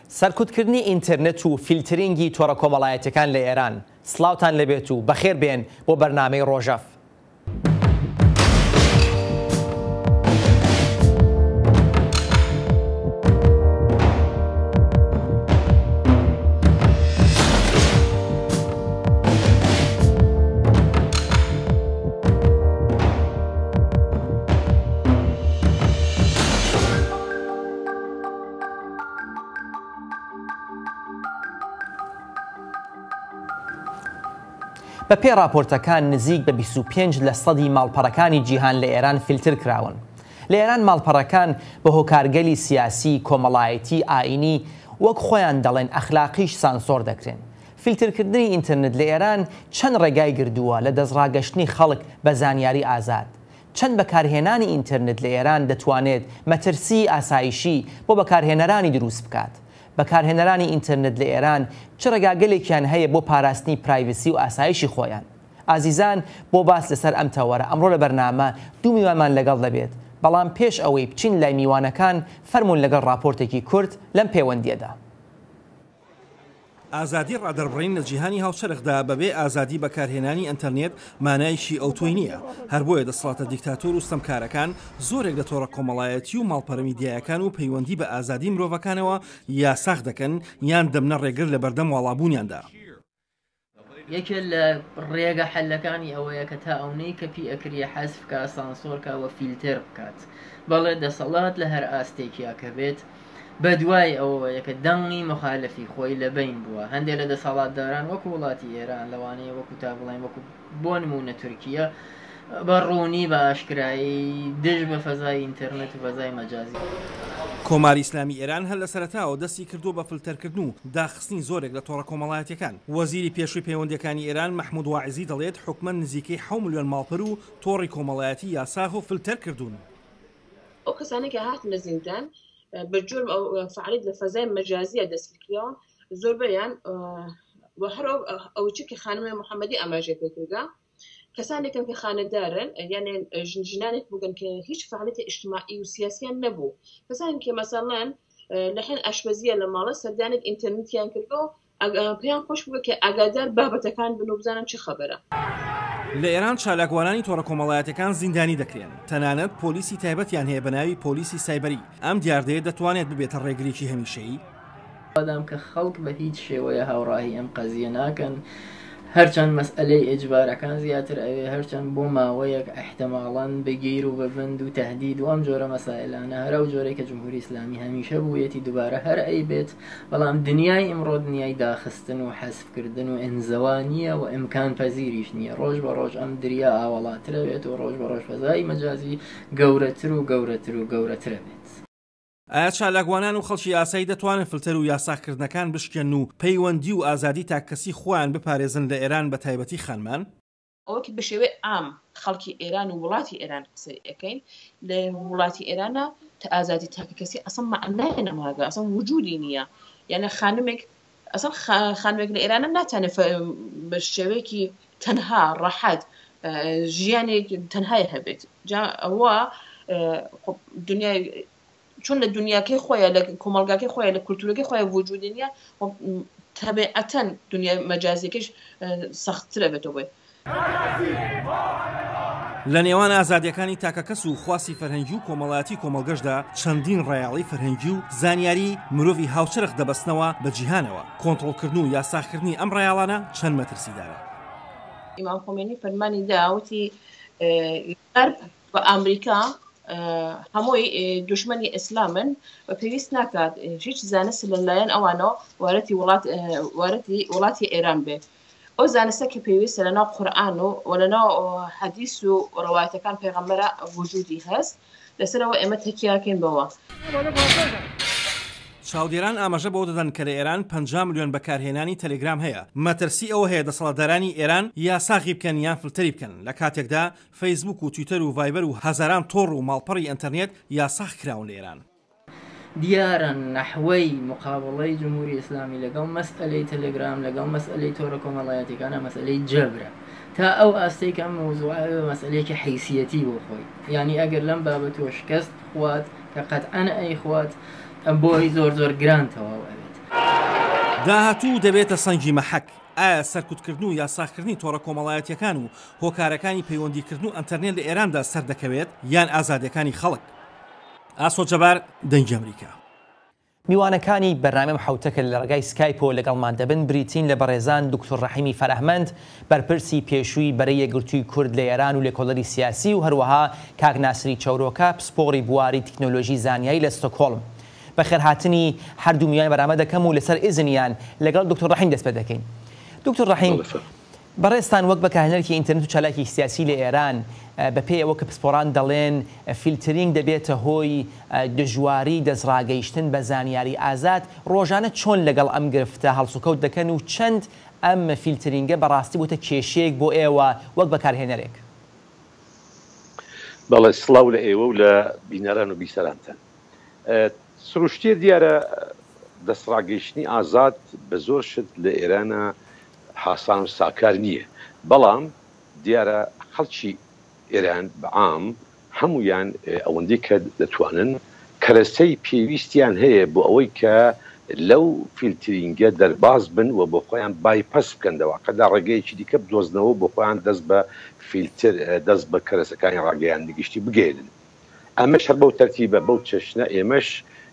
سەرکوتکردنی ئینترنت و فیلترینگی تۆڕە کۆمەڵایەتیەکان لە ئێران. سڵاوتان لێبێت و بەخێر بێن بۆ بەرنامەی ڕۆژەڤ. بە پێی ڕاپۆرتەکان نزیک بە 25 لە سەدی ماڵپەڕەکانی جیهان لە ئێران فیلتر کراون. لە ئێران ماڵپەڕەکان بە هۆکارگەلی سیاسی، کۆمەڵایەتی، ئایینی، وەک خۆیان دەڵێن ئەخلاقیش سانسۆر دەکرێن. فیلترکردنی ئینترنت لە ئێران چەند ڕێگای گردووە لە دەستڕاگەشتنی خەڵک بە زانیاری ئازاد؟ چەند بەکارهێنانی ئینترنت لە ئێران دەتوانێت مەترسیی ئاسایشی بۆ بەکارهێنەرانی دروست بکات؟ بەکارهێنەرانی ئینترنت لە ئێران چ ڕێگاگەلێکیان هەیە بۆ پاراستنی پرایڤسی و ئاسایشی خۆیان؟ ئازیزان بۆ باس لەسەر ئەم تەوەرە ئەمڕۆ لە بەرنامە دوو میوانمان لەگەڵ دەبێت، بەڵام پێش ئەوەی بچین لای میوانەکان فەرموون لەگەڵ ڕاپۆرتێکی کورت لەم پێوەندییەدا. ئازادی ڕادەربڕین لە جیهانی هاوچەرخدا بەبێ ئازادی بەکارهێنانی ئەنتەرنێت مانایەکی ئەوتۆی نییە، هەر بۆیە دەسەڵاتە دیکتاتۆر و ستەمکارەکان زۆرێک لە تۆڕە کۆمەڵایەتی و ماڵپەرە میدیایەکان و پەیوەندی بە ئازادی مرۆڤەکانەوە یاساغ دەکەن یان دەبنە ڕێگر لەبەردەم واڵابوونیاندا. یەکێ لە ڕێگە حەلەکانی ئەوەیە کە تا ئەونەی کە پی ئەکریە حەزف کا، سانسۆر کا وە فیلتێر بکات. بەڵێ دەسەڵات لە هەر ئاستێکیا کە بێت بە دوای ئەوەوەیە کە دەنگی موخالفی خۆی لە بەین بوە. هەندێ لە دەسەڵاتداران وەکو وڵاتی ئێران لەوانەیە وەکو تا بڵێین وەکو بۆ نموونە تورکیە بە ڕوونی بە ئاشکرایی دژ بە فەزای ئینتەرنێت و فەزای مەجازی. کۆماری ئیسلامی ئێران هەر لە سەرەتاوە دەستی کردووە بە فلتەرکردن و داخستنی زۆرێک لە تۆڕە کۆمەڵایەتیەکان. وەزیری پێشووی پەیوەندیەکانی ئێران مەحمود واعزی دەڵێت حکومەت نزیکەی حەو ملیۆن ماڵپەر و تۆڕی کۆمەڵایەتی یاساغ و فلتەر کردوون. ئەو کەسانەی کە هاتنە زیندان بە جرم ئەو فعالیت لە فەزای مەجازیە دەستگیر کراون زۆربەیان و هەر ئەو چ کە خانمی محەممەدی ئاماژەی پێ کردگە کەسانێکن کە خانەدارن یانێ ژن ژنانێک بووگەن کە هیچ فعالیت ئیجتماعی و سیاسیان نەبوو کەسان کە مەسەڵەن لە حین ئاشپەزیە لە ماڵە سەردانێک ئینتەرنێتیان کردو پێیان خۆش بووە کە ئاگادار بابەتەکان بن و بزانن چ خەبەرە. لە ئێران چالاکوانانی تۆڕە کۆمەڵایەتیەکان زیندانی دەکرێن، تەنانەت پۆلیسی تایبەتیان هەیە بە ناوی پۆلیسی سایبەری، ئەم دیاردەیە دەتوانێت ببێتە ڕێگرێکی هەمیشەیی؟ مادام کە خەڵک بە هیچ شێوەیە هاوڕاهی ئەم قەزیە ناکەن، هەرچەند مەسئەلەی ئیجبارەکان زیاتر ئەوێ، هەرچەند بۆ ماوەیەک ئیحتماڵەن بە گیر و بە بەند و تەهدید و ئەم جۆرە مەسائلانە هەر ئەو جۆرەی کە جمهوری ئیسلامی هەمیشە بوویەتی دوبارە هەر ئەیبێت، بەڵام دنیای ئیمڕۆ دنیای داخستن و حەزف کردن و ئینزوا نییە و ئیمکان پەزیریش نییە، ڕۆژ بە ڕۆژ ئەم دریا ئاوەڵاترەبێت و ڕۆژ بە ڕۆژ فەزای مەجازی گەورەتر و گەورەتر و گەورەترەبێت. ئایا چالاکوانان و خەڵکی ئاسایی دەتوانن فلتەر و یاساغکردنەکان بشکێنن و پەیوەندی و ئازادی تاککەسی خۆیان بپارێزن لە ئێران بە تایبەتی خانمان؟ ئەوە کە بە شێوەی عام خەڵکی ئێران و وڵاتی ئێران قسەی ئەکەین لە وڵاتی ئێرانە تە ئازادی تاکەکەسی ئەسڵ مەعنای نەماگە ئەسڵ وجودی نییە یعنی خانمێک ئەسڵ خانمێک لە ئێرانە ناتوانێت بە شێوەیەکی تەنها ڕەحەت ژیانێک تەنهای هەبێت جا ئەوە دنیای چون لە دنیاکەی خۆیان لە کۆمەڵگاکەی خۆیان لە کولتورەکەی خۆیان وجودی نییە تەبیعەتەن دنیای مەجازیەکەش سەختترە بێتەوە بۆی. لە نێوان ئازادییەکانی تاکەکەس و خواستی فەرهەنگی و کۆمەڵایەتی کۆمەڵگەشدا چەندین ڕایەڵی فەرهەنگی و زانیاری مرۆڤی هاوچەرخ دەبەستنەوە بە جیهانەوە، کۆنتڕۆڵکردن و یاساغکردنی ئەم ڕایەڵانە چەند مەترسیدارە. ئیمام خومەینی فەرمانی دا وتی، غەرب و ئامریکا هەمووی دوژمنی ئیسلامن و پێویست ناکات هیچ زانست لە لایەن ئەوانەوە وارەتی وڵات وارەتی وڵاتی ئێران بێ. ئەو زانستە کە پێویستە لە ناو قورئان و و لە ناو حەدیس و ڕەوایەتەکان پێغەمبەرا وجودی هەست لەسەرەوە ئێمە تەکیاکەین بەوە. چاودێران ئاماژە بەوە دەدەن کە لە ئێران 50 ملیۆن بەکارهێنانی تەلەگرام هەیە، مەترسی ئەوە هەیە دەسەڵاتدارانی ئێران یاساغی بکەن یان فلتەری بکەن، لە کاتێکدا فەیسبوک و تویتەر و ڤایبەر و هەزاران تۆڕ و ماڵپەڕی ئەنتەرنێت یاساغ کراون لە ئێران. دیارە نەحوەی موقابەڵەی جمهوری ئیسلامی لەگەڵ مەسئەلەی تەلەگرام، لەگەڵ مەسئەلەی تۆرە کۆمەڵایەتیەکانا مەسئەلەی جەبرە تا ئەو ئاستەی کە ئەم مەوزوعە ئەبێ بە مەسئەلەیەکی حەیسیەتی بۆ خۆی. یانی ئەگەر لەم بابەتەوە شکەست بخوات کە قەتعەن ئەیخوات بۆی زۆر زۆر گران تەواو ئەبێت. داهاتوو دەبێتە سەنگی مەحەک، ئایا سەرکوتکردن و یاساغکردنی تۆڕە کۆمەڵایەتییەکان و هۆکارەکانی پەیوەندیکردن و ئەنتەرنێت لە ئێراندا سەردەکەوێت یان ئازادییەکانی خەڵک؟ ئاسۆ جەبار، دەنگی ئەمریکا. میوانەکانی بەرنامەی ئەم حەوتە کە لە ڕێگای سکایپەوە لەگەڵمان دەبن بریتین لە بەڕێزان دوکتور ڕەحیمی فەرەهمەند بەرپرسی پێشووی بەرەی یەکگرتووی کورد لە ئێران و لێکۆڵەری سیاسی و هەروەها کاک ناسری چەورۆکە پسپۆڕی بواری تکنۆلۆژی زانیاری لە ستۆکهۆڵم. بەخێرهاتنی هەردوو میوانی بەرنامە دەکەم و لەسەر ئیزنیان لەگەڵ دوکتور ڕەحیم دەست پێ دەکەین. دوکتور ڕەحیم بەڕێزتان وەک بەکارهێنەرێکی ئینتەرنێت و چالاکێکی سیاسی لە ئێران، بەپێی ئەوە کە پسپۆڕان دەڵێن فیلترینگ دەبێتە هۆی دژواری دەستڕاگەیشتن بە زانیاری ئازاد، ڕۆژانە چۆن لەگەڵ ئەم گرفتە هەڵسوکەوت دەکەن و چەند ئەم فیلترینگە بەڕاستی بۆتە کێشەیەک بۆ ئێوە وەک بەکارهێنەرێک؟ بەڵێ، سڵاو لە ئێوە و لە بینەران و بیسەرانتان. سروشتیە دیارە دەستڕاگەیشتنی ئازاد بە زۆر شت لە ئێرانە هاسان و ساکار نییە، بەڵام دیارە خەڵکی ئێران بە عام هەموویان ئەوەندەی کە دەتوانن کەرەسەی پێویستیان هەیە بۆ ئەوەی کە لەو فیلترینگە دەرباز بن و بۆ خۆیان بایپەس بکەن لە واقعدا ڕێگەیەکی دیکە بدۆزنەوە بۆ خۆیان دەست بە فیلتر دەست بە کەرەسەکانی ڕاگەیاندنی گشتی بگەیەنن. ئەمەش هەر بەو تەرتیبە، بەو چەشنە ئێمەش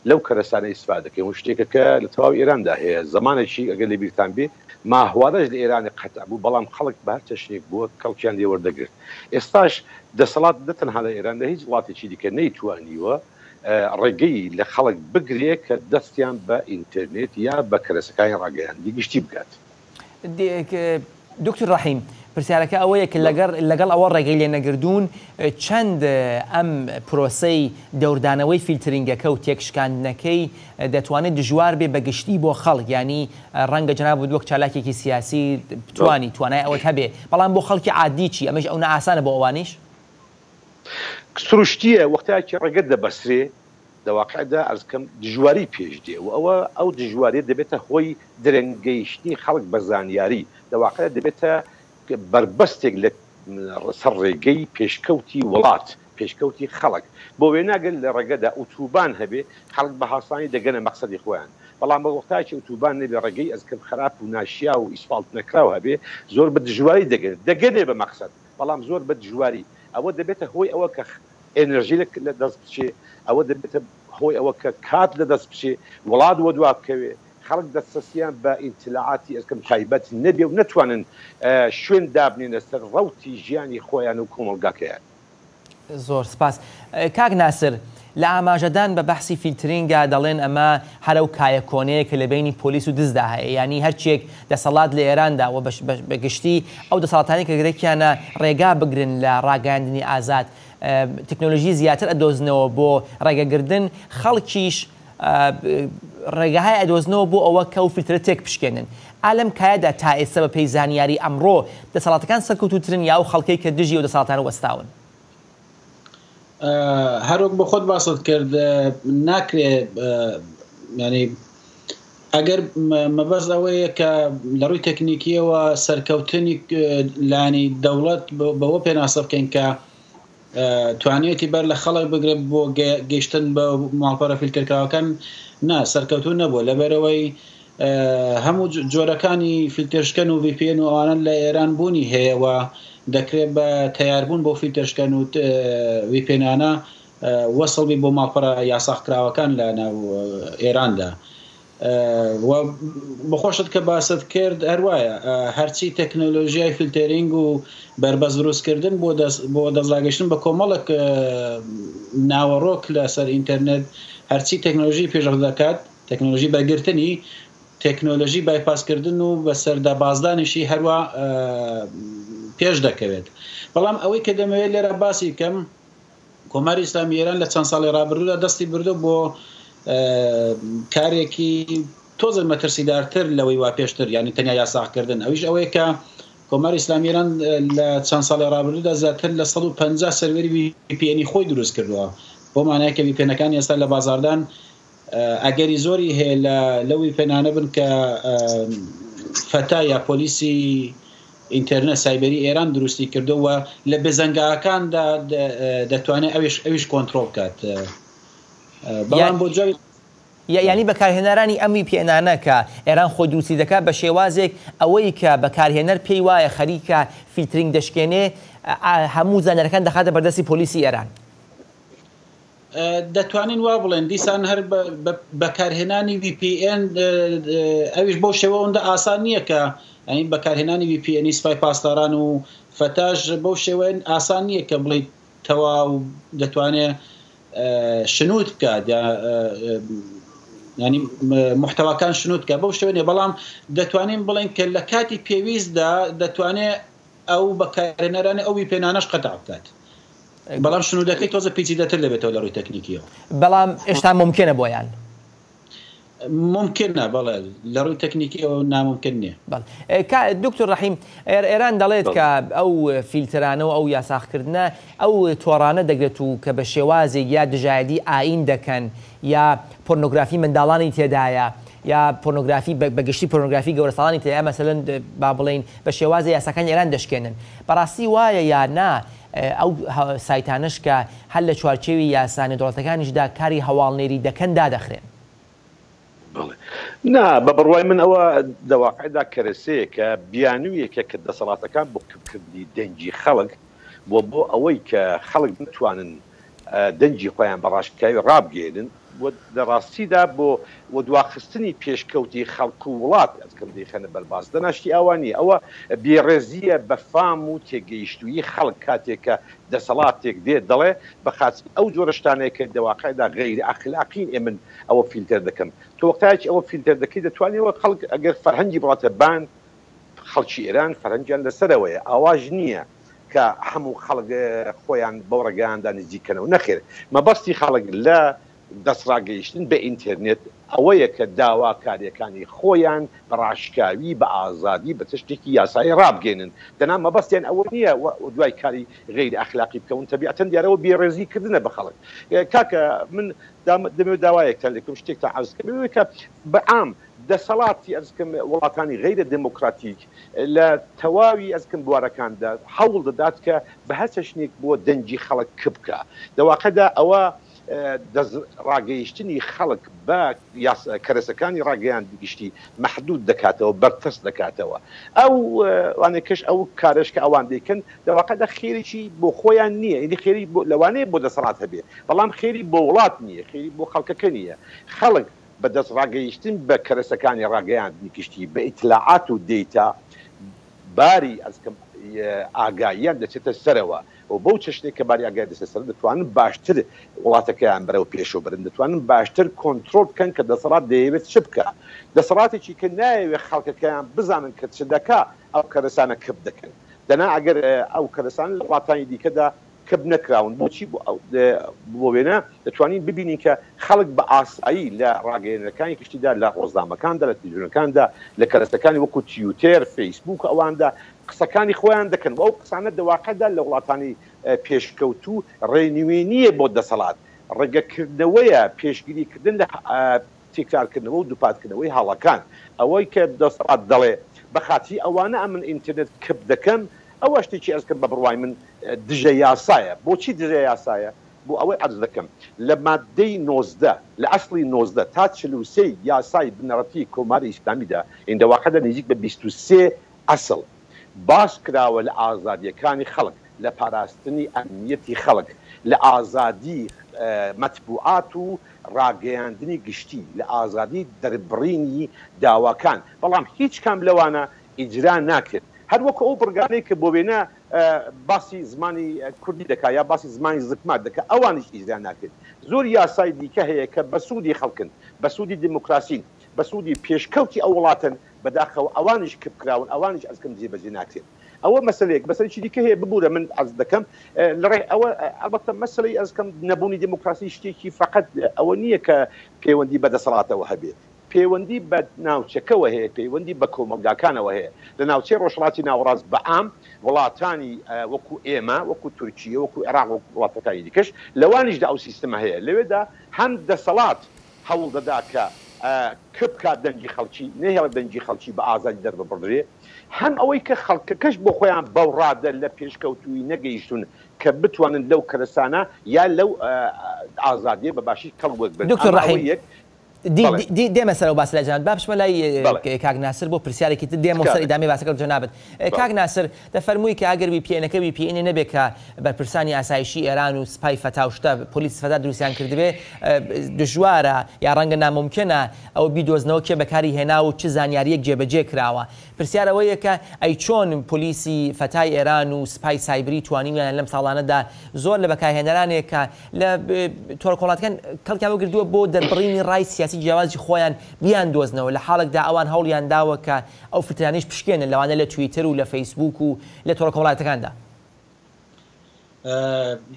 لەو کەرەسانە ئیستفادە دەکەین و شتێکە کە لە تەواوی ئێراندا هەیە. زەمانێکی ئەگەر لە بیرتان بێ ماهوارەش لە ئێرانێ قەتع بوو، بەڵام خەڵک بە هەر چەشنێک بووە کەڵکیان لێ وەردەگرت. ئێستاش دەسەڵات نە تەنها لە ئێران لە هیچ وڵاتێکی دیکە نەیتوانیوە ڕێگەی لە خەڵک بگرێ کە دەستیان بە ئینتێرنێت یا بە کەرەسەکانی ڕاگەیاندنی گشتی بگات. دکتور ڕەحیم، پرسیارەکە ئەوەیە کە لەگەڕ لەگەڵ ئەوە ڕێگەی لێ نەگردوون چەند ئەم پرۆسەی دەوردانەوەی فیلترینگەکە و تێکشکاندنەکەی دەتوانێت دژوار بێ بە گشتی بۆ خەڵک یانی ڕەنگە جەنابت وەک چالاکێکی سیاسی بتوانی توانای ئەوەت هەبێ بەڵام بۆ خەڵکی عادی چی ئەمەش ئەونە ئاسانە بۆ ئەوانیش؟ سروشتییە وەختایەکی ڕێگە دەبەسرێ لە واقعدا عەرز کەم دژواری پێش دێ و ئەوە ئەو دژواریە دەبێتە هۆی درەنگ گەیشتنی خەڵک بە زانیاری، لە واقعدا دەبێتە بەربەستێک لە سەر ڕێگەی پێشکەوتی وڵات، پێشکەوتی خەڵک. بۆ وێنە گەر لە ڕێگەدا ئوتوبان هەبێ خەڵک بە هاسانی دەگەنە مەقسەدی خۆیان، بەڵام وەختایەکی ئوتوبان نەبێ ڕێگەی ئەزکەم خەراپ و ناشیاو و ئیسفاڵت نەکراو هەبێ زۆر بە دژواری دەگەنێ، دەگەنێ بە مەقسەد بەڵام زۆر بە دژواری. ئەوە دەبێتە هۆی ئەوە کە ئێنێرژی لە دەست بچێ، ئەوە دەبێتە هۆی ئەوە کە کات لە دەست بچێ، وڵات وەدوا بکەوێ، خەڵک دەسترەسیان بە ئیتلاعاتی ئەزکەم تایبەت نەبێ و نەتوانن شوێن دابنێنە سەر ڕەوتی ژیانی خۆیان و کۆمەڵگاکەیان. زۆر سپاس. کاک ناسر، لە ئاماژەدان بە بەحسی فیلترینگا دەڵێن ئەمە هەر ئەو کایە کۆنەیە کە لە بەینی پۆلیس و دزدا هەیە یانی هەرچیەک دەسەڵات لە ئێراندا و بە گشتی ئەو دەسەڵاتانەی کە گەرەکیانە ڕێگا بگرن لە ڕاگەیاندنی ئازاد تکنۆلۆژی زیاتر ئەدۆزنەوە بۆ ڕێگەگردن خەڵکیش ڕێگەهای ئەدۆزنەوە بۆ ئەوە کە ئەو فیلترە تێک بشکێنن ئا لەم کایەدا تا ئێستا بە پێی زانیاری ئەمڕۆ دەسەڵاتەکان سەرکەوتووترن یا ئەو خەڵکەی کە دژی ئەو دەسەڵاتانە وەستاون؟ هەروەک بۆ خۆت باست کرد ناکرێ ینی ئەگەر مەبەست ئەوەیە کە لە ڕووی تەکنیکیەوە سەرکەوتنی لانی دەوڵەت بەوە پێناسە بکەین کە توانیەتی بەر لە خەڵک بگرێت بۆ گەیشتن بە ماڵپەرە فیلتەرکراوەکان نا سەرکەوتو نەبووە لەبەرەوەی هەموو جۆرەکانی فیلتەرشکەن و VPN و ئەوانە لە ئێران بوونی هەیە و دەکرێت بە تەیاربوون بۆ فیلتەرشکەن و VPN انە وەسڵ بی بۆ ماڵپەڕە یاساغکراوەکان لە ناو ئێراندا. و بەخۆشت کە باست کرد هەروایە هەرچی تەکنۆلۆژیای فیلتەرینگ و بەربەست دروستکردن بۆ دەست بۆ دەستڕاگەیشتن بە کۆمەڵک ناوەڕۆک لەسەر ئینتەرنێت هەرچی تەکنۆلۆژی پێشڕەفت دەکات تەکنۆلۆژی بەرگرتنی تەکنۆلۆژی بایپاسکردن و بەسەردا بازدانیشی هەروا پێش دەکەوێت بەڵام ئەوەی کە دەمەوێت لێرە باسی بکەم کۆماری ئیسلامی ئێران لە چەند ساڵی ڕابردوودا دەستی بردو بۆ کارێکی تۆزە مەترسیدارتر لەوەی وا پێشتر یعنی تەنیا یاساغکردن ئەویش ئەوەیە کە کۆماری ئیسلامی ئێران لە چەند ساڵی ڕابردوودا زیاتر لە 150 سەروەری VPN خۆی دروست کردووە بۆ مانای کە VPN ەکانی ئێستا لە بازاردان ئەگەری زۆری هەیە لە لەو VPN انە بن کە فەتا یا پۆلیسی ئینتەرنێت سایبەری ئێران دروستی کردووە و لە بزنگاکاندا دەتوانێت ئەویش ئەویش کۆنترۆڵ بکات بەڵام بۆ جوابی. یانی بەکارهێنەرانی ئەم وی پی ئێنانە کە ئێران خۆی دروستی دەکات بە شێوازێک ئەوەی کە بەکارهێنەر پێی وایە خەریکە فیلترینگ دەشکێنێ هەموو زانیارەکان دەخاتە بەردەستی پۆلیسی ئێران. دەتوانین وا بڵێن دیسان هەر بەکارهێنانی وی پی ئێن ئەویش بەو شێوە ئەوەندە ئاسان نییە کە ئەین بەکارهێنانی وی پی ئێنی سپای پاسداران و فەتاش بەو شێوەیە ئاسان نییە کە بڵێیت تەواو دەتوانێت شنوت بکات ینی محتواکان شنوت بکات بەو شێوە نیە بەڵام دەتوانین بڵێن کە لە کاتی پێویستدا دەتوانێت ئەو بەکارهێنەرانی ئەو ویپێنانەش قەتع بکات بەڵام شنودەکەی تۆزە پیچیدەتر دەبێتەوە لە ڕووی تەکنیکیەوە. بەڵام ئێشتا مومکینە بۆیان. مومکینە بەڵێ لە ڕووی تەکنیکیەوە نامومکن نیە. بەڵێ کا دکتۆر ڕەحیم ئێران دەڵێت کە ئەو فیلترانە و ئەو یاساغکردنە ئەو تۆڕانە دەگرێت و کە بە شێوازێک یا دژایەتی ئایین دەکەن یا پۆرنۆگرافی منداڵانی تێدایە یا پۆرنۆگرافی بە گشتی پۆرنۆگرافی گەورەساڵانی تێدایە مەسەلەن با بڵێین بە شێوازێ یاساکانی ئێران دەشکێنن بەڕاستی وایە یا نا ئەو سایتانەش کە هەر لە چوارچێوی یاسا نێودەوڵەتەکانیشدا کاری هەواڵنێری دەکەن دادەخرێن؟ بەڵێ. نا، بە بڕوای من ئەوە لە واقعدا کەرەسەیەکە، بیانوویەکە کە دەسەڵاتەکان بۆ کپکردنی دەنگی خەڵک و بۆ ئەوەی کە خەڵک نەتوانن دەنگی خۆیان بە ڕاشکاوی ڕابگەیەنن و لە ڕاستیدا بۆ وەدواخستنی پێشکەوتی خەڵک و وڵات ئەتکەم دەیخەنە بەر باس. دەنا شتی ئاوا نییە. ئەوە بێڕێزییە بە فام و تێگەیشتوویی خەڵک کاتێک کە دەسەڵاتێک دێت دەڵێ بە خاتری ئەو جۆرە شتانەیە کە لە واقعدا غەیرە ئەخلاقین ئێ من ئەوە فیلتەر دەکەم. تۆ وەختایەکی ئەوە فیلتەر دەکەی دەتوانی وەک خەڵک ئەگەر فەرهەنگی بڕاتە بان خەڵکی ئێران فەرهەنگیان لەسەرەوەیە ئاواش نییە کە هەموو خەڵک خۆیان بەو ڕێگایاندا نزیک کەنەوە نەخێر مەبەستی خەڵک لە دەستڕاگەیشتن بە ئینتێرنێت ئەوەیە کە داواکارییەکانی خۆیان بە ڕاشکاوی بە ئازادی بە چەشنێکی یاسایی ڕابگەینن دەنا مەبەستیان ئەوە نییە دوای کاری غەیرە ئەخلاقی بکەون تەبیعەتەن دیارە ئەوە بێڕێزی کردنە بە خەڵک کاکە من دەمەوێت داوایەکتان لێ بکەم شتێکتان عەرز بکەم ئەوەیە کە بە عام دەسەڵاتی ئەزکم وڵاتانی غەیرە دێمۆکڕاتیک لە تەواوی ئەزکم بوارەکاندا هەوڵ دەدات کە بە هەر چەشنێک بووە دەنگی خەڵک کپ بکا. دە واقعدا ئەوە دەست ڕاگەیشتنی خەڵک بە کەرەسەکانی ڕاگەیاندنی گشتی مەحدوود دەکاتەوە، بەرتەسک دەکاتەوە. ئەو وانەکەش ئەو کارەش کە ئەوان دەیکەن دە واقعدا خێرێکی بۆ خۆیان نییە، یانی خێری بۆ لەوانەیە بۆ دەسەڵات هەبێ بەڵام خێری بۆ وڵات نییە، خێری بۆ خەڵکەکە نییە. خەڵک بە دەستڕاگەیشتن بە کەرەسەکانی ڕاگەیاندنی گشتی، بە ئیتلاعات و دەیتا، باری ئاگاییان دەچێتە سەرەوە و بەو چەشنەی کە باری ئاگایی دەچێتە سەرەوە دەتوانن باشتر وڵاتەکەیان بەرەو پێشەوە بەرن، دەتوانن باشتر کۆنترۆڵ بکەن کە دەسەڵات دەیەوێت چ بکا. دەسەڵاتێکی کە نایەوێت خەڵکەکەیان بزانن کە چ دەکا، ئەو کەرەسانە کپ دەکەن. دەنا ئەگەر ئەو کەرەسانە لە وڵاتانی دیکەدا کپ نەکراون بۆچی بۆ وێنە دەتوانین ببینین کە خەڵک بە ئاسایی لە ڕاگەیەنەرەکانی گشتیدا لە ڕۆزنامەکاندا لە تلویزیۆنەکاندا لە کەرەستەکانی وەکو تیوتێر فەیسبوک ئەواندا قسەکانی خۆیان دەکەن و ئەو قسانە دە واقعدا لە وڵاتانی پێشکەوتوو ڕێنوێنییە بۆ دەسەڵات ڕێگەکردنەوەیە پێشگیریکردن لە تیکرارکردنەوە و دووپاتکردنەوەی هەڵەکان. ئەوەی کە دەسەڵات دەڵێ بە خاتری ئەوانە ئەمن ئینترنێت کپ دەکەم، ئەوە شتێکی ئەزکەم بە بڕوای من دژە یاسایە. بۆچی دژە یاسایە؟ بۆ ئەوەی عەرز دەکەم لە ماددەی 19 لە ئەسڵی 19 تا 43 یاسای بنەڕەتیی کۆماری ئیسلامیدا، یانی دە واقعدا نیزیک بە 23 ئەسڵ، باس کراوە لە ئازادییەکانی خەڵک، لە پاراستنی ئەمنییەتی خەڵک، لە ئازادی مەتبوعات و ڕاگەیاندنی گشتی، لە ئازادی دەربڕینی داواکان، بەڵام هیچ کام لەوانە ئیجرا ناکرێت. هەر وەکو ئەو بڕگانەی کە بۆ وێنە باسی زمانی کوردی دەکات یا باسی زمانی زکماک دەکات، ئەوانیش ئیجرا ناکرێت. زۆر یاسای دیکە هەیە کە بە سوودی خەڵکن، بە سوودی دیموکراسین، بە سوودی پێشکەوتی ئەو وڵاتەن، بەداخەوە ئەوانیش کپ کراون، ئەوانیش ئەزکەم جێبەجێ ناکرێن. ئەوە مەسەلەیەک، مەسەلەیەکی دیکە هەیە ببورە من عەرز دەکەم لە ڕێی ئەوە ئەڵبەتە مەسەلەی ئەزکەم نەبوونی دێموکراسی شتێکی فەقەت ئەوە نییە کە پەیوەندی بە دەسەڵاتەوە هەبێ، پەیوەندی بە ناوچەکەوە هەیە، پەیوەندی بە کۆمەڵگاکانەوە هەیە. لە ناوچەی ڕۆژهەڵاتی ناوەڕاست بە عام وڵاتانی وەکوو ئێمە، وەکوو تورکیە، وەکوو عێراق، وەکوو وڵاتەکانی دیکەش لەوانیشدا ئەو سیستمە هەیە. لەوێدا هەم دەسەڵات هەوڵ دەدا کە کپ کا دەنگی خەڵکی، نەهێڵێ دەنگی خەڵکی بە ئازادی دەرببڕدرێ، هەم ئەوەی کە خەڵکەکەش بۆ خۆیان بەو ڕادە لە پێشکەوتوویی نەگەیشتوون کە بتوانن لەو کەرەسانە یا لەو ئازادییە بە باشی کەڵک وەربگرن. دکتۆر ئەمە ڕەحیم، ئەوەی یەک. دێمە سەر ئەو باسە لای جەنابت، با بچمە لای کاک ناسر بۆ پرسیارێکی تر دێمەوە سەر ئیدامەی باسەکە جەنابت. کاک ناسر دەفەرمووی کە ئەگەر وی پی ئێنەکە وی پی ئێنێ نەبێ کە بەرپرسانی ئاسایشی ئێران و سپای فەتا و شتە پۆلیسی فەتا دروستیان کردبێ دژوارە یا ڕەنگە نامومکینە ئەوە بیدۆزنەوە کێ بەکاری هێناوە و چ زانیارییەک جێبەجێ کراوە. پرسیار ئەوەیە کە ئەی چۆن پۆلیسی فەتای ئێران و سپای سایبری توانیویانە لەم ساڵانەدا زۆر لە بەکارهێنەرانێک کە لە تۆڕە کۆمەڵاتیەکان کەڵکیان وەرگرتووە بۆ دەربڕینی ڕای سیاسی جیاوازی خۆیان بیاندۆزنەوە لە حاڵێکدا ئەوان هەوڵیان داوە کە ئەو فلتەرانەیش بشکێنن لەوانە لە تویتەر و لە فەیسبووک و لە تۆڕە کۆمەڵایەتەکاندا.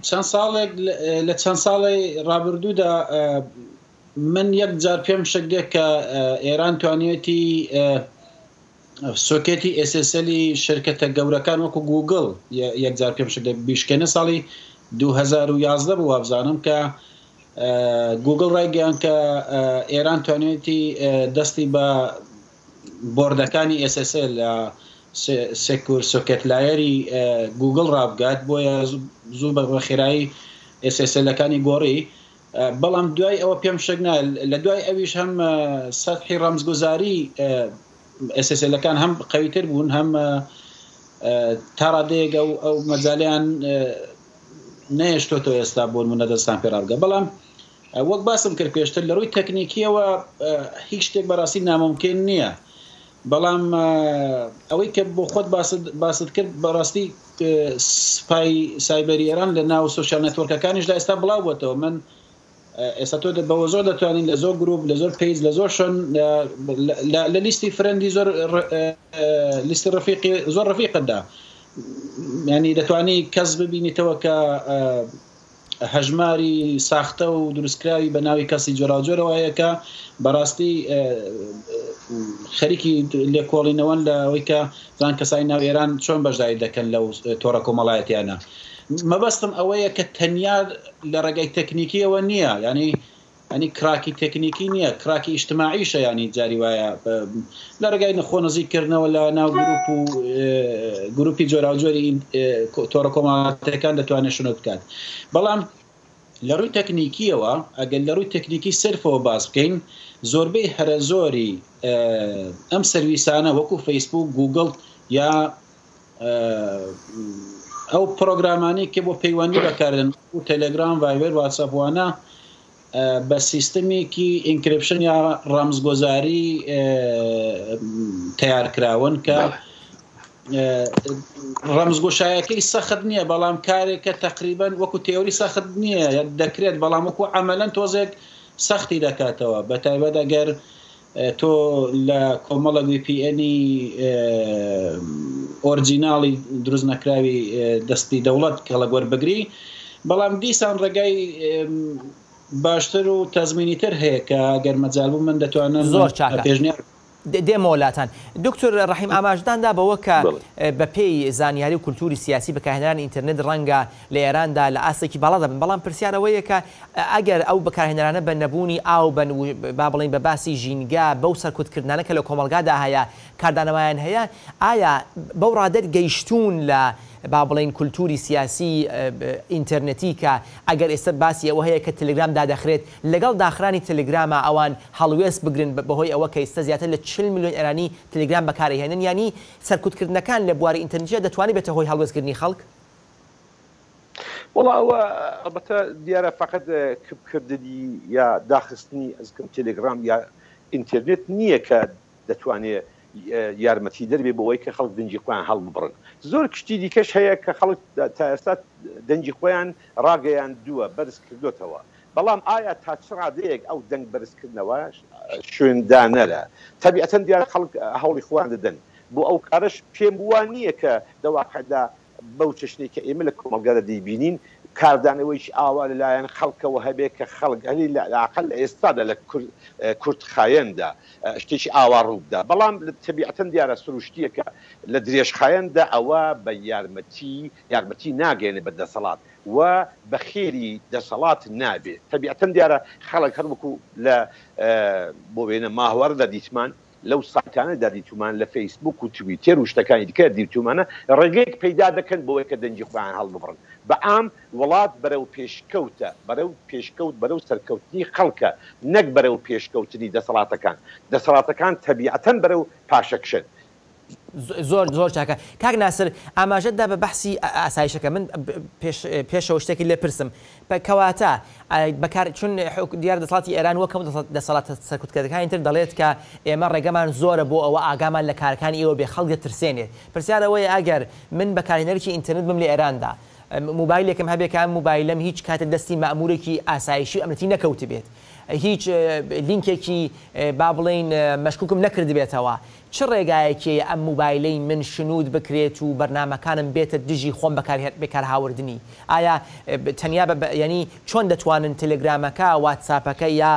چەند ساڵێک لە چەند ساڵی ڕابردوودا من یەک جار پێم شک دێت کە ئێران توانیوێتی سۆکێتی SSL ی شرکەتە گەورەکان وەکو گوگڵ یەک جار پێم شک دێت بیشکێنە ساڵی 2011 بوو وابزانم کە گوگڵ ڕایگەیان کە ئێران توانیوێتی دەستی بە بۆردەکانی SSL لە سێکور سۆکێت لایەری گوگڵ ڕابگات بۆیە زوو بە خێرایی SSL ەکانی گۆڕی بەڵام دوای ئەوە پێم شک نا لە دوای ئەویش هەم سەتحی ڕەمزگوزاری SSL ەکان هەم قەویتر بوون هەم تا ڕادەیەک ئەو ئەو مەجالیان نەهێشتۆتەوە ئێستا بۆ نمونە دەستان پێ ڕابگە بەڵام وەک باسم کرد پێشتر لە ڕووی تەکنیکیەوە هیچ شتێک بەڕاستی ناممکن نییە بەڵام ئەوەی کە بۆ خۆت باست کرد بەڕاستی سپای سایبەری ئێران لە ناو سوسیال نێتۆرکەکانیشدا ئێستا بڵاو بۆتەوە من ئێستا تۆ بەوە زۆر دەتوانین لە زۆر گروپ لە زۆر پیج لە زۆر شوێن لە لیستی فرەندی زۆر لیستی ڕفیقی زۆر ڕفیقتدا ینی دەتوانی کەس ببینیتەوە کە هەژماری ساختە و دروستکراوی بە ناوی کەسی جۆراوجۆرەوە هەیە کە بەڕاستی خەریکی لێکۆڵینەوەن لە ئەوەی کە زان کەسانی ناو ئێران چۆن بەشداری دەکەن لەو تۆڕە کۆمەڵایەتیانە. مەبەستم ئەوەیە کە تەنیا لە ڕێگای تەکنیکیەوە نییە یانی یانی کراکی تەکنیکی نییە، کراکی ئیجتماعیشە یانی جاری وایە لە ڕێگای خۆ نزیک کردنەوە لە ناو گروپ و گروپی جۆراوجۆری تۆڕە کۆمەڵایەتیەکان دەتوانێت شنۆ بکات. بەڵام لە ڕووی تەکنیکیەوە ئەگەر لە ڕووی تەکنیکی سرفەوە باس بکەین زۆربەی هەرە زۆری ئەم سەرویسانە وەکو فەیسبوک، گوگڵ یا ئەو پرۆگرامانەی کە بۆ پەیوەندی بەکاردێن وەکو تەلەگرام، ڤایبەر، واتساپ وانە بە سیستمێکی ئینکریپشن یا ڕەمزگۆزاری تەیار کراون کە ڕەمزگۆشایەکەی سەخت نییە بەڵام کارێکە تقریبا وەکو تێوری سەخت نییە دەکرێت بەڵام وەکو عملەن تۆزێک سەختی دەکاتەوە بە تایبەت ئەگەر تۆ لە کۆمەڵێک وی پی ئێنی ئۆرجیناڵی دروست نەکراوی دەستی دەوڵەت کەڵک وەربگری، بەڵام دیسان ڕێگای باشتر و تەزمینی تر هەیە کە گەر مەجال بوو من دەتوانم زۆر چاکە. پێشنیار بکەم. دێمەوە لاتان. دکتۆر ڕەحیم ئاماژەتان دا بەوە کە بە پێی زانیاری و کولتووری سیاسی بەکارهێنەرانی ئینتەرنێت ڕەنگە لە ئێراندا لە ئاستێکی باڵادا بن، بەڵام پرسیار ئەوەیە کە ئەگەر ئەو بەکارهێنەرانە بە نەبوونی ئاو بن و با بڵێین بە باسی ژینگە بەو سەرکوتکردنانە کە لە کۆمەڵگادا هەیە کاردانەوەیان هەیە، ئایا بەو ڕادەت گەیشتوون لە با بڵێین کولتووری سیاسی ئینتەرنێتی کە ئەگەر ئێستا باسی ئەوە هەیە کە تەلەگرام دادەخرێت لەگەڵ داخرانی تەلەگراما ئەوان هەڵوێست بگرن بەهۆی ئەوە کە ئیستا زیاتر لە 40 ملیۆن ئێرانی تەلەگرام بەکارئەهێنن یانی سەرکوتکردنەکان لە بواری ئینتەرنێتیدا دەتوانێت بێتە هۆی هەڵوێستگرنی خەڵک؟ وەڵا ئەوە ئەڵبەتە دیارە فەقەت کپکردنی یا داخستنی ئەزکم تێلێگڕام یا ئینتێرنێت نییە کە دەتوانێ یارمەتیدەر بێ بۆ ئەوەی کە خەڵک دەنگی خۆیان هەڵببڕن. زۆر شتی دیکەش هەیە کە خەڵک تا ئێستا دەنگی خۆیان ڕاگەیاندووە، بەرز کردۆتەوە. بەڵام ئایا تا چ ڕادەیەک ئەو دەنگ بەرزکردنەوە شوێندانەرە؟ تەبیعەتەن دیارە خەڵک هەوڵی خۆیان دەدەن بۆ ئەو کارەش، پێم وا نییە کە دە واقعدا بەو چەشنەی کە ئێمە لە کۆمەڵگادا دەیبینین کاردانەوەیەکی ئاوا لە لایەن خەڵکەوە هەبێ کە خەڵک هەلی لە لاقەل لە ئێستادا لە کورتخایەندا شتێکی ئاوا ڕوو بدا بەڵام تەبیعەتەن دیارە سروشتییە کە لە درێژخایەندا ئەوە بە یارمەتی یارمەتی ناگەیەنێ بە دەسەڵات و بە خێری دەسەڵات نابێ تەبیعەتەن دیارە خەڵک هەر وەکوو لە بۆ وێنە ماهوارەدا دیتمان. لەو سایتانەدا دیتوومانە، لە فەیسبووک و تویتێر و شتەکانی دیکە دیتوومانە، ڕێگەیەک پەیدا دەکەن بۆوەی کە دەنگی خۆیان هەڵببڕن. بە عام وڵات بەرەو پێشکەوتە، بەرەو پێشکەوت، بەرەو سەرکەوتنی خەڵکە، نەک بەرەو پێشکەوتنی دەسەڵاتەکان. دەسەڵاتەکان تەبیعەتەن بەرەو پاشەکشەن. زۆر زۆر چاکە کاک ناسر ئاماژەت دا بە بەحسی ئاسایشەکە من پێش پێشەوە شتێکی لێ پرسم کەواتە بەکار چون دیار دەسەڵاتی ئێران وەک هەموو دەسەڵاتە سەرکوتکەرەکانی تر دەڵێت کە ئێمە ڕێگەمان زۆرە بۆ ئەوە ئاگامان لە کارەکانی ئێوە بێ خەڵک دەترسێنێت پرسیار ئەوەیە ئەگەر من بەکارهێنەرێکی ئینتەرنێت بم لە ئێراندا موبایلێکم هەبێ کە ئەم موبایلەم هیچ کاتێک دەستی مەئموورێکی ئاسایشی و ئەمنیەتی نەکەوتبێت هیچ لینکێکی با بڵێین مەشکوکم نەکردبێتەوە چ ڕێگایەکی هەیە ئەم موبایلەی من شنود بکرێت و بەرنامەکانم بێتە دژی خۆم بەکارهاوردنی؟ ئایا تەنیا بە یانی چۆن دەتوانن تێلێگرامەکە، واتساپەکە یا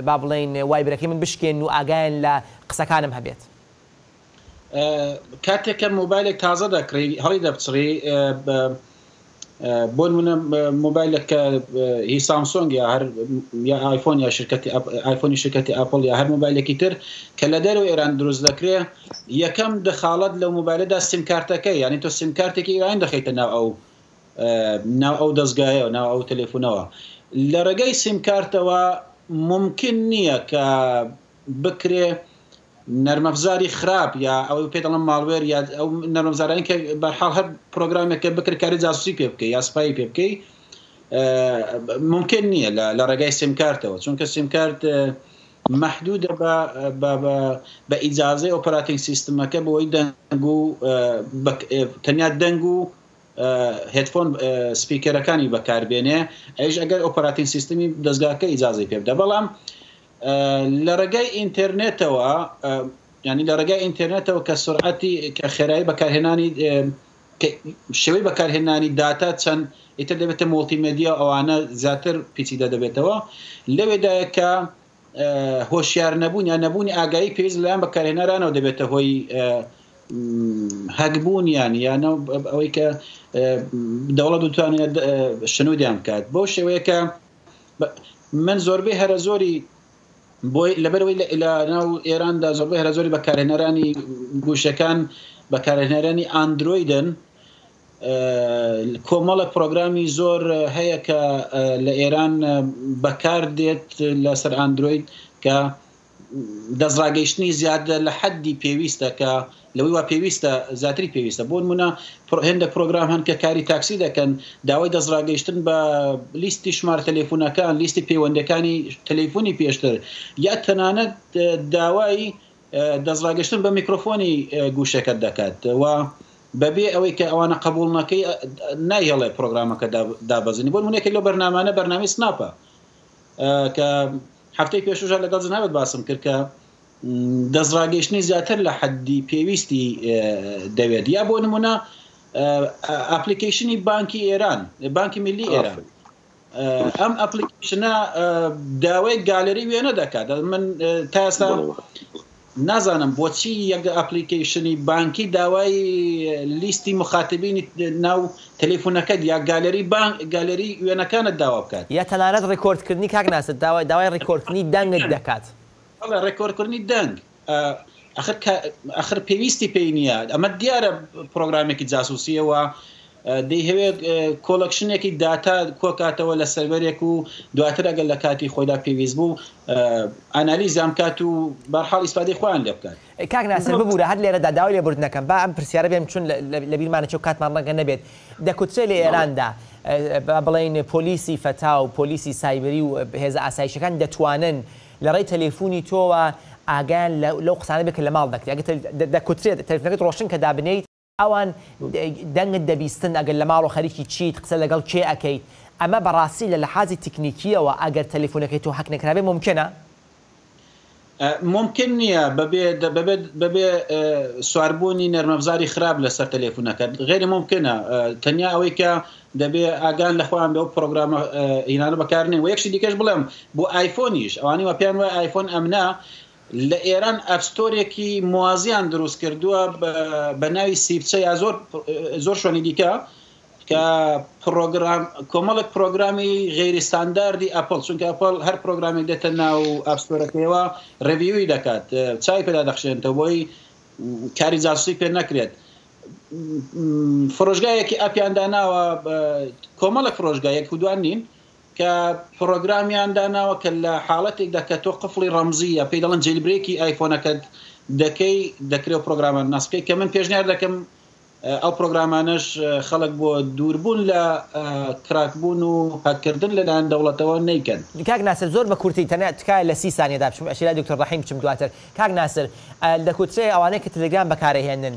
با بڵێین وایبرەکەی من بشکێنن و ئاگایان لە قسەکانم هەبێت؟ کاتێک کە مۆبایلێک تازە دەکڕی هەڵی دەپچڕی بۆ نمونە مۆبایلێک کە هی سامسۆنگ یا هەر یا ئایفۆن یا شرکەتی ئایفۆنی شرکەتی ئەپڵ یا هەر مۆبایلێکی تر کە لە دەرەوە ئێران دروست دەکرێ یەکەم دەخاڵەت لەو مۆبایلەدا سیم کارتەکەی یعنی تۆ سیم کارتێکی ئێرانی دەخەیتە ناو ئەو ناو ئەو دەستگایەوە ناو ئەو تەلەفۆنەوە لە ڕێگەی سیم کارتەوە ممکن نییە کە بکرێ نەرمەفزاری خراپ یا ئەوەی پێ دەڵێن ماڵوێر یا ئەو نەرمەفزارانی کە بەرحاڵ هەر پرۆگرامێک کە بکرێت کاری جاسوسی پێ بکەی یا سپایی پێ بکەی ممکن نییە لە ڕێگای سیمکارتەوە چونکە سیمکارت محدودە بە بە ئیجازەی ئۆپەراتینگ سیستمەکە بۆی دەنگ و تەنیا دەنگ و هێدفۆن سپیکەرەکانی بەکاربێنێ ئەیش ئەگەر ئۆپەراتینگ سیستمی دەستگاکە ئیجازەی پێ بدە بەڵام لە ڕێگای ئینتێرنێتەوە یانی لە ڕێگای ئینتێرنێتەوە کە سرعەتی کە خێرایی بەکارهێنانی شێوەی بەکارهێنانی داتا چەند ئیتر دەبێتە مۆڵتی مێدیا ئەوانە زیاتر پیچیدە دەبێتەوە لەوێدایە کە هۆشیار نەبوون یان نەبوونی ئاگایی پێویست لەلایەن بەکارهێنەرانەوە دەبێتە هۆی هەکبوونیان یان ئەوەی کە دەوڵەت بتوانێت شنودیان بکات بەو شێوەیە کە من زۆربەی هەرە زۆری بۆی لەبەرەوەی لە ناو ئێراندا زۆربەی هەرە زۆری بەکارهێنەرانی گوشەکان بەکارهێنەرانی ئاندرۆیدن کۆمەڵە پرۆگرامی زۆر هەیە کە لە ئێران بەکار دێت لەسەر ئاندرۆید کە دەستڕاگەیشتنی زیادە لە حەدی پێویستە کە لەوەی وا پێویستە زیاتری پێویستە بۆ نمونە هێندێک پرۆگرام هەن کە کاری تاکسی دەکەن داوای دەستڕاگەیشتن بە لیستی ژمارە تەلەفونەکان لیستی پەیوەندەکانی تەلەفونی پێشتر یا تەنانەت داوای دەستڕاگەشتن بە میکرۆفۆنی گوشەکەت دەکات و بەبێ ئەوەی کە ئەوانە قبول نەکەی نایهێڵێ پرۆگرامەکە دابەزێنی بۆ نمونە یەکێک لەو بەرنامانە بەرنامەی سناپە کە هەفتەی پێشووش هەر لەگەڵ جەنابت باسم کرد کە دەستڕاگەیشتنی زیاتر لە حەدی پێویستی دەوێت یا بۆ نمونە ئەپلیکیشنی بانکی ئێران بانکی ملی ئێران ئەم ئەپلیکیشنە داوای گالری وێنە دەکات من تا ئێستا نازانم بۆچی یەک ئەپلیکەیشنی بانکی داوای لیستی موخاتبینی ناو تەلەفونەکەت یا گالەری بانک گالەری وێنەکانت داوا بکات. یا تەنانەت ڕیکۆردکردنی کاک ناسر داوای داوای ڕیکۆردکردنی دەنگت دەکات. بەڵێ ڕێکۆردکردنی دەنگ ئەخر ئەخر پێویستی پێی نییە ئەمە دیارە پرۆگرامێکی جاسوسیە و دەیهەوێت کۆڵەکشنێکی داتا کۆکاتەوە لە سەرڤەرێک و دواتر ئەگەر لە کاتی خۆیدا پێویست بوو ئانالیزیان بکات و بەرحاڵ ئیسفادەی خۆیان لێ بکات. کاک ناسر ببورە هەر لێرەدا داوای لێبوردن ئەکەم با ئەم پرسیارە بێم چون لە بیرمان ئەچێ و کاتمان ڕەنگە نەبێت دەکوترێ لە ئێراندا با بڵێین پۆلیسی فەتا و پۆلیسی سایبری و هێزە ئاسایشەکان دەتوانن لە ڕێی تەلەفونی تۆوە ئاگایان لەو قسانە بێت کە لە ماڵ دەکرێ ئەگەر دەکوترێت تەلەفونەکەت ڕۆشن کە دابنێیت ئەوان دەنگت دەبیستن ئەگەر لە ماڵەوە خەریکی چیت، قسە لەگەڵ کێ ئەکەیت، ئەمە بەڕاستی لە لەحازی تکنیکییەوە ئەگەر تەلەفونەکەی تۆ هەک نەکرابێ مومکینە؟ مومکین نییە بەبێ بەبێ بەبێ سواربوونی نەرمەفزاری خراپ لەسەر تەلەفونەکەت غەیری مومکینە تەنیا ئەوەی کە دەبێ ئاگان لە خۆیان بێ ئەو پرۆگرامە هینانە بەکارنێن وە یەک شتی دیکەش بڵێم بۆ ئایفۆنیش ئەوانەی وا پێیان وایە ئایفۆن ئەمنە لە ئێران ئەپستۆرێکی موازیان دروست کردووە بە ناوی سیبچە یا زۆر زۆر شوێنی دیکە. کە پڕۆگرام کۆمەڵێک پڕۆگرامی غەیری ستانداردی ئەپڵ چونکە ئەپڵ هەر پڕۆگرامێک دێتە ناو app store ەکەیەوە review ی دەکات چاوی پێدا دەخشێنێتەوە بۆی کاری جاسوسی پێ نەکرێت فرۆشگایەکی ئەپیان داناوە کۆمەڵێک فرۆشگا یەک و دوان نین کە پڕۆگرامیان داناوە کە لە حاڵەتێکدا کە تۆ قفڵی ڕەمزی یا پێی دەڵێن jailbreak ی ئایفۆنەکەت دەکەی دەکرێت و پرۆگرامان ناس بکەیت کە من پێشنیار دەکەم ئەو پرۆگرامانەش خەڵک بۆ دووربوون لە کراکبوون و هەککردن لەلایەن دەوڵەتەوە نەیکەن. کاک ناسر زۆر بە کورتی تەنیا تکایە لە سی سانیەدا بچم ئەشێ لای دکتۆر ڕەحیم بچم دواتر کاک ناسر دەکوترێ ئەوانەی کە تلگرام بەکارئەهێنن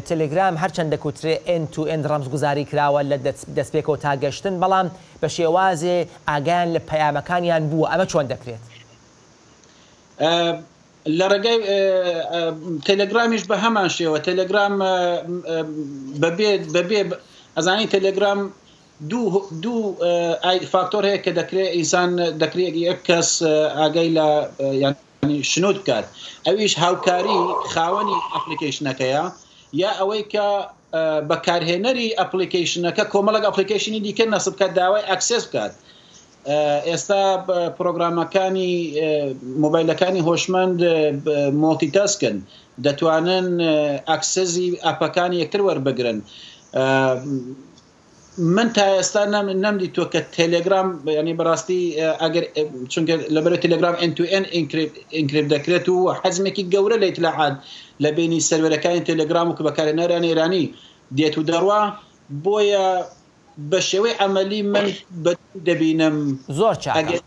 تلگرام هەرچەند دەکوترێ end to end ڕەمزگوزاری کراوە لە دەستپێکەوە تا گەشتن بەڵام بە شێوازێ ئاگایان لە پەیامەکانیان بووە ئەمە چۆن دەکرێت؟ لە ڕێگای تەلەگرامیش بە هەمان شێوە تەلەگرام بەبێ بەبێ ئەزانی تەلەگرام دوو دوو فاکتۆر هەیە کە دەکرێت ئینسان دەکرێت یەک کەس ئاگای لە یانی شنود بکات ئەویش هاوکاری خاوەنی ئەپلیکەیشنەکەیە یا ئەوەی کە بەکارهێنەری ئەپلیکەیشنەکە کۆمەڵک ئەپلیکەیشنی دیکە نەسب بکات داوای access بکات ئێستا پرۆگرامەکانی مۆبایلەکانی هۆشمەند multitask ن دەتوانن access ی ئەپەکانی یەکتر وەربگرن من تا ئێستا نەمدیتوە کە تێلێگرام ینی بەڕاستی ئەگەر چونکە لەبەر تێلێگرام end to end encrypt دەکرێت و حەزمێکی گەورە لە ئیتلاعات لە بینی سەروەرەکانی تێلێگرام و کە بەکارهێنەران ئێرانی دێت و دەڕوا بۆیە بە شێوەی عەمەلی من بە دوور دەبینم زۆر چاکە. ئەگەر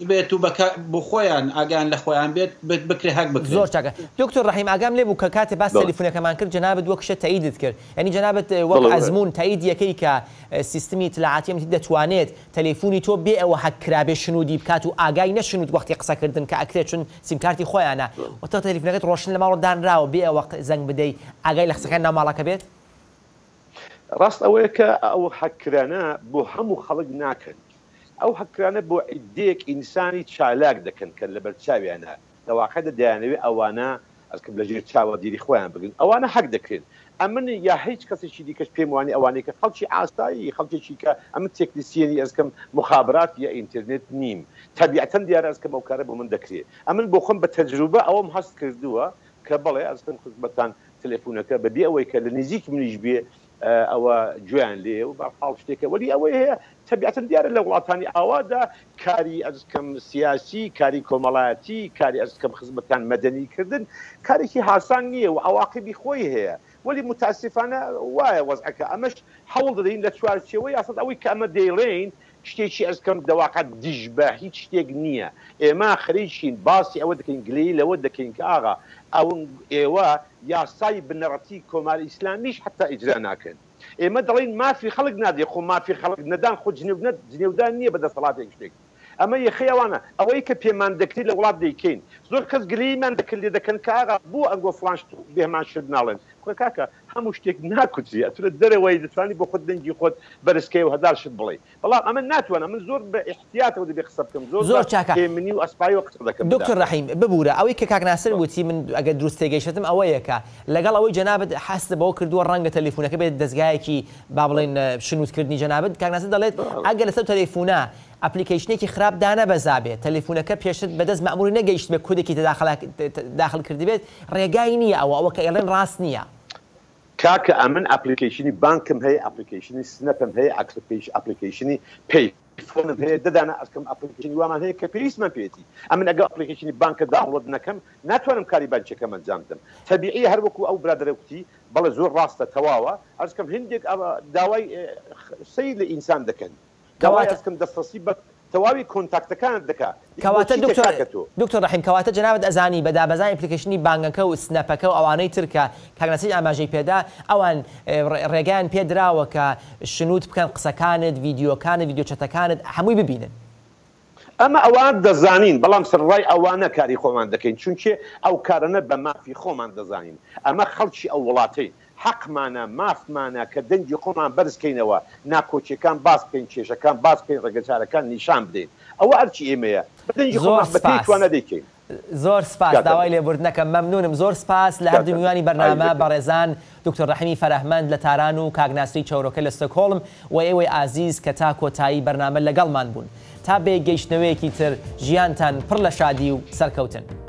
بێت و بەکا بۆ خۆیان ئاگایان لە خۆیان بێت بکرێ هەک بکرێن. زۆر چاکە دکتۆر ڕەحیم ئاگام لێ بوو کە کاتێ باس بەڵێ. تەلیفونەکەمان کرد جەنابت وەک شت تەئیدت کرد یانی جەنابت وەک بەڵێ وەرە. ئەزموون تەئید یەکەی کە سیستمی ئیتلاعاتی ئەمنیتی دەتوانێت تەلیفونی تۆ بێ ئەوە هەک کرابێ شنودی بکات و ئاگای نەشنود وەختی قسە کردن کە ئەکرێ چون سیمکارتی خۆیانە بەڵێ. و تۆ تەلیفونەکەت ڕۆشن لە ماڵەوە دانراوە بێ ئەوە زەنگ بدەی ئاگای لە قسەکانی ناو ماڵەکە بێت؟ ڕاست ئەوەیە کە ئەو هەککرانە بۆ هەموو خەڵک ناکەن. ئەو هەککرانە بۆ عیددەیەک ئینسانی چالاک دەکەن کە لەبەر چاویانە، لە واقعدا دەیانەوێ ئەوانە ئەزکم لە ژێر چاوەدێری خۆیان بگرن. ئەوانە هەک دەکرێن. ئەمن یا هیچ کەسێکی دیکەش پێم وانیە ئەوانەی کە خەڵکی ئاسایی، خەڵکێکی کە ئەمن تێکنیسیەنی ئەزکم موخابرات یا ئینترنێت نیم، تەبیعەتەن دیارە ئەزکم ئەو کارە بۆ من دەکرێ. ئەمن بۆ خۆم بە تەجروبە ئەوەم هەست کردووە کە بەڵێ ئەزکم خزمەتان تەلەفونەکە بە بێ ئەوەی کە لە نزیک منیش بێ ئەوە گوێیان لێیە و بەرحاڵ شتێکە وەلی ئەوەی هەیە تەبیعەتەن دیارە لە وڵاتانی ئاوادا کاری ئەزکەم سیاسی کاری کۆمەڵایەتی کاری ئەزکەم خزمەتان مەدەنی کردن کارێکی هاسان نییە و عەواقیبی خۆی هەیە وەلی متاسفانە وایە وەزعەکە ئەمەش هەوڵ دەدەین لە چوارچێوەی ئەسڵ ئەوەی کە ئەمە دەیڵێین شتێکی ئەزکەم دەواقع دژ بە هیچ شتێک نییە ئێمە خەریکین باسی ئەوە دەکەین گلەیی لەوە دەکەین کە ئاغا ئەون ئێوە یاسای بنەڕەتی کۆماری ئیسلامیش حەتا ئیجرا ناکەن ئێمە دەڵێین مافی خەڵک نادەی خۆ مافی خەڵک نەدان خۆ جنێو جنێودان نییە بە دەسەڵاتێک شتێک ئەمە یەخەی ئەوانە ئەوەی کە پێمان دەکرێت لە وڵات دەیکەین زۆر کەس گلەییمان دەکرد لێ دەکەن کە ئاغا بۆ ئەنگۆ فڵان شت و بێهمان شت ناڵێن کوڕە کاکە هەموو شتێک ناکوترێ ئەتو لە دەرەوەی دەتوانی بۆ خۆت دەنگی خۆت بەرز کەی و هەزار شت بڵێی بەڵام ئەمە ناتوانم من زۆر بە ئیحتیاتەوە دەبێ قسە بکەم زۆر زۆر بە چاکە هێمنی و ئەسپاییەوە قسە دەکەم دکتۆر بداخەوە. ڕەحیم ببورە ئەوەی کە کاک ناسر بەڵێ. وتی من ئەگەر دروست تێگەیشتم ئەوەیە کە لەگەڵ ئەوەی جەنابت هەستت بەوە کردووە ڕەنگە تەلەفونەکە بێت دەزگایەکی با بڵێین شنودکردنی جەنابت کاک ناسر دەڵێت بەڵێ. ئەگەر لەسەر تەلەفونە ئەپلیکەیشنێکی خراپ دانەبەزابێت تەلەفونەکە پێشتر بەدەست مەئموری نەگەیشتبێت کودێکی تێدا داخل کردبێت ڕێگای نییە ئەوە ئەوە کە ئەیڵێن ڕاست نییە. کاکە ئەمن ئەپلیکەیشنی بانکم هەیە ئەپلیکەیشنی سنەپم هەیە ئەپلیکەیشنی پەی فۆنم هەیە دەدانە ئەسکم ئەپلیکەیشنی وامان هەیە کە پێویستمان پێیەتی ئەمن ئەگەر ئەپلیکەیشنی بانکە داونڵۆد نەکەم ناتوانم کاری بانکیەکەم ئەنجام بدەم تەبیعیە هەر وەکو ئەو برادەرە کوتی بەڵێ زۆر ڕاستە تەواوە ئەرزکەم هندێک داوای سەیر لە ئینسان دەکەن داوای کەواتە ئەزکەم دەستڕەسی بە تەواوی کۆنتاکتەکانت دەکا ئیتر بۆ کەواتە چیتە دکتۆر کاکە تۆ؟ دکتۆر ڕەحیم کەواتە جەنابت ئەزانی بە دابەزانی ئەپلیکەیشنی بانگەکە و سنەپەکە و ئەوانەی تر کە کاک نەسیج ئاماژەی پێدا ئەوان ڕێگایان پێ دراوە کە شنود بکەن قسەکانت ڤیدیۆکانت ڤیدیۆ چەتەکانت هەمووی ببینن. ئەمە ئەوان دەزانین بەڵام سەرەڕای ئەوانە کاری خۆمان دەکەین چونکێ ئەو کارەنە بە مافی خۆمان دەزانین ئەمە خەڵکی ئەو وڵاتەین حەقمانە مافمانە کە دەنگی خۆمان بەرز کەینەوە ناکۆکیەکان باس بکەین کێشەکان باس بکەین ڕێگەچارەکان نیشان بدەین ئەوە ئەرکی ئێمەیە بە دەنگی زۆر خۆمان بە پێی سپاس. توانا دەیکەین. زۆر سپاس داوای لێبوردن ئەکەم مەمنونم زۆر سپاس لە هەردوو میوانی بەرنامە بەڕێزان دکتۆر ڕەحیمی فەرەهمەند لە تاران و کاک ناسری چەورۆکە لە ستۆکهۆڵم و ئێوەی ئازیز کە تا کۆتایی بەرنامە لەگەڵمان بوون تا بەیەکگەیشتنەوەیەکی تر ژیانتان پڕ لە شادی و سەرکەوتن.